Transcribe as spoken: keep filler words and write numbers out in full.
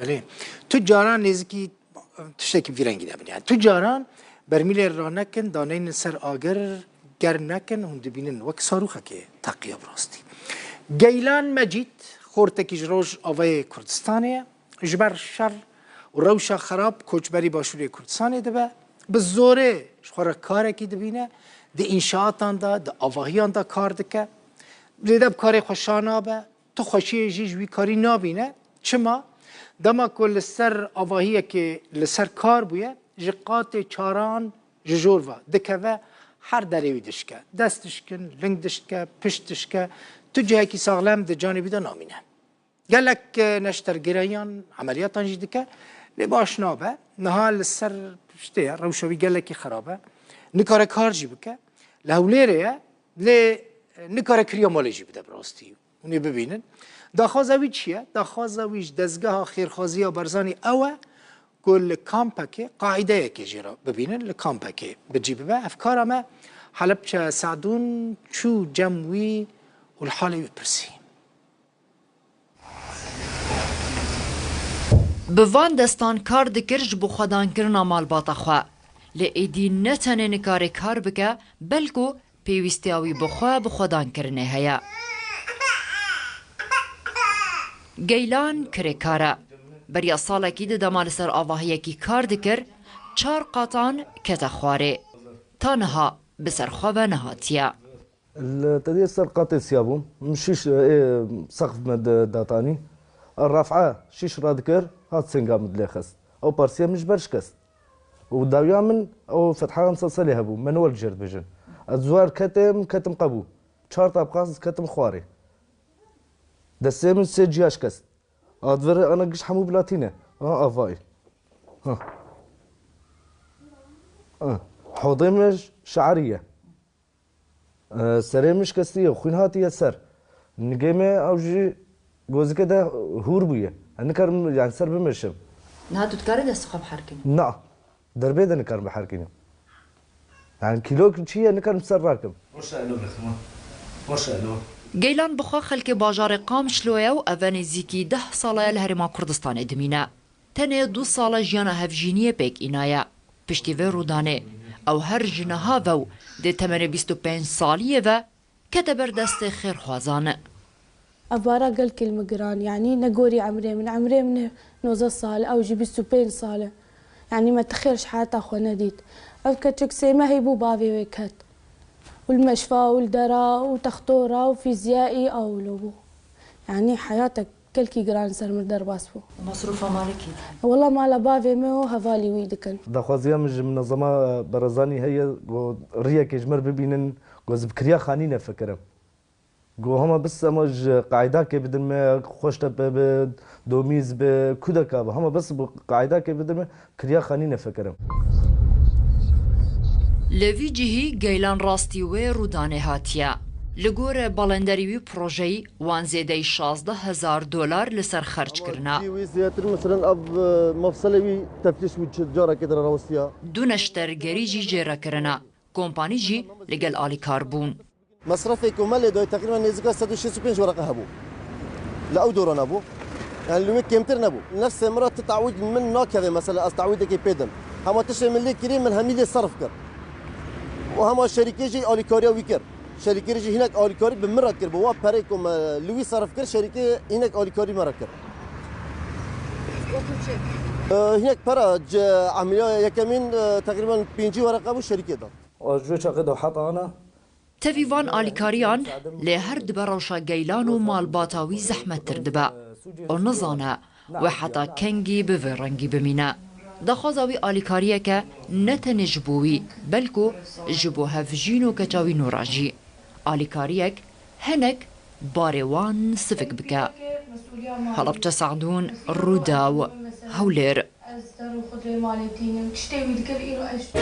Belê. Tu caran nêzikî tiştekî vî rengî de bin. Yani tu caran bermîlê ranekin, daneynin ser agir, germ nekin, hûn dibînin wek sarûxekê teqiya bi rastî. Geylan Mecîd, xortekî ji Rojavayê Kurdistanê ye. Ji ber şer û rewşa xerab koçberî Başûrê Kurdistanê dibe. Bi zorê ji xwe re karekî dibîne. Di înşaatan de, di avahiyan de kar dike. Zêde bi karê xwe şa nabe. Tu xweşiyê jî ji wî karî nabîne. Çima? Dema ku li ser avahiyekê li ser kar bûye, ji qatê çaran ji jor ve dikeve, her derê wî dişke. Dest dişkin, ling dişke, pişt dişke. Tu cihekî saxlem di canê wî de namîne. Gelek, e, neştergiriyan, emeliyatan jî dike. Lê baş nabe. Niha li ser, işte ya, rewşa wî gelekî xerab e. Nikare kar jî bike. Li Hewlêrê ye. Lê, e, nikare kiriya malê jî bide bi rastî. Hûn ê bibînin. Daxwaza wî çi ye? Daxwaza wî ji dezgeha xêrxwaziya Barzanî ew e ku li kampekê qaîdeyekê jê re bibînin, li kampekê bi cî bibe. Hevkara me Helebçe Sadûn çû cem wî û li halê wî pirsî. Bi van destan kar dikir ji bo xwedankirina malbata xwe. Lê êdî ne tenê nikare kar bike, belku pêwîstiya wî bi xwe, bi xwedankirinê heye. Geylan kirêkar e. Beriya salekî di dema li ser avahiyekî kar dikir, çar qatan kete xwarê. Ta niha bi ser xwe ve nehatiye. Li tedê ser qatê siya bûm. Min şîş, ê, seqf me de, datanî. Raf'a şîş radikir, hat singa min dilê xist. Ew parsiya min ji ber şikest. Û dawiya min, ew fetha em seselê hebû, manuel jê dibêjin. Ez zuar ketim, ketim qebû. Çar tabqas ketim xwarê. Destê min sê ciya şikest. Advere ana giş hemû bilatîne. Ha, avayî. Ha. Ha. Hodê min şe'erî ye. E, serê min şikestî ye, xwîn hatiye ser. Nigê me ew jî gozike de hûr bûye. Ez nikarim, yani ser bimeşim. Niha tu dikarî dest xwe biherkinî? Na. Derbê de nikarim biherkinî. Yani kîlok çi ye, nikarim ser rakim. Hoşa elo bixima. Hoşa elo. Geylan bi xwe xelkê bajarê Qamişloye û eve nêzîkî deh sala ye li Herêma Kurdistanê dimîne. Tenê du sala jiyana hevjîniyê pêk înaye. Piştî vê rûdanê, ew her ji niha ve û dê temenê bîst û pênc saliyê ve kete ber destê xêrxwazan. Ev bara gelkî li min giran, yanî ne gorî emrê min, emrê min nozdeh sal, ew jî bîst û pênc sal e. Yanî me ti xêr ji heyata xwe nedît. Ev keçik sê mehî bû bavê wê ket. Û li meşfa û li dera û textora û fîziyayî ew lo bû. Yanî heyatek Gelkî giran ser min derbas bû. Masrûfa malekî dî. Wela mala bavê me û hevalî wî dikin. Daxwaziya min ji Minezema Barazanî heye, ku riyekê ji me re bibînin, ku ez bi kiriya xanî nefikirim. Ku hema bis ema ji qaîdakê bidin me, xweştepe bi, domîz bi, kudeka bi. Hema bis bi qaîdakê bidin me, kiriya xanî nefikirim. Li vî cihî Geylan rastî wê rûdanê hatiye. Li gorî balenderî wî projeyî wan zêdeyî şazdeh hezar dolar li ser xerc kirine. Cî wî zêdetir, meselen, ev, e, mefselê wî teflîş wî çi carekê de re rawestiya. Du neştergerî jî jê re kirine. Kompanî jî li gel alîkar bûn. Mesrefê ku me lê dayî teqrîben nêzîka sed û şêst û pênc wereqe hebû. Li ew doran hebû. Yani li wê kêmtir nebû. Nefsê min re ti tawîd min nakeve, mesela ez tawîdekê pê dim. Hema tiştê min lê kirî, min hemî lê serf kir. Û hema şerîkê jî alîkariya wî kir. Şerîkê jî hinek alîkarî bi min re kir. Bi wa perê ku me li wî serf kir, şerîkê hinek alîkarî me re kir. E, hinek pera, ce, emeliya yekemîn, e, teqrîben pêncî wereqe bû, şerîkê da. Ji wê çaxê de heta ana Tevî van alîkariyan lê her dibe rewşa Geylan û malbata wî zehmettir dibe. Û nizane wê heta kengî bi vê rengî bimîne. Daxwaza wî alîkariyeke ne tenê ji bo wî, belku ji bo hevjîn û keça wî nû re jî. Alîkariyek hinek barê wan sivik bike. Helebçe Sadûn, Rûdaw, Hewlêr. Ez der û xudrê malê tînim. Tiştê wî dikir îro ez.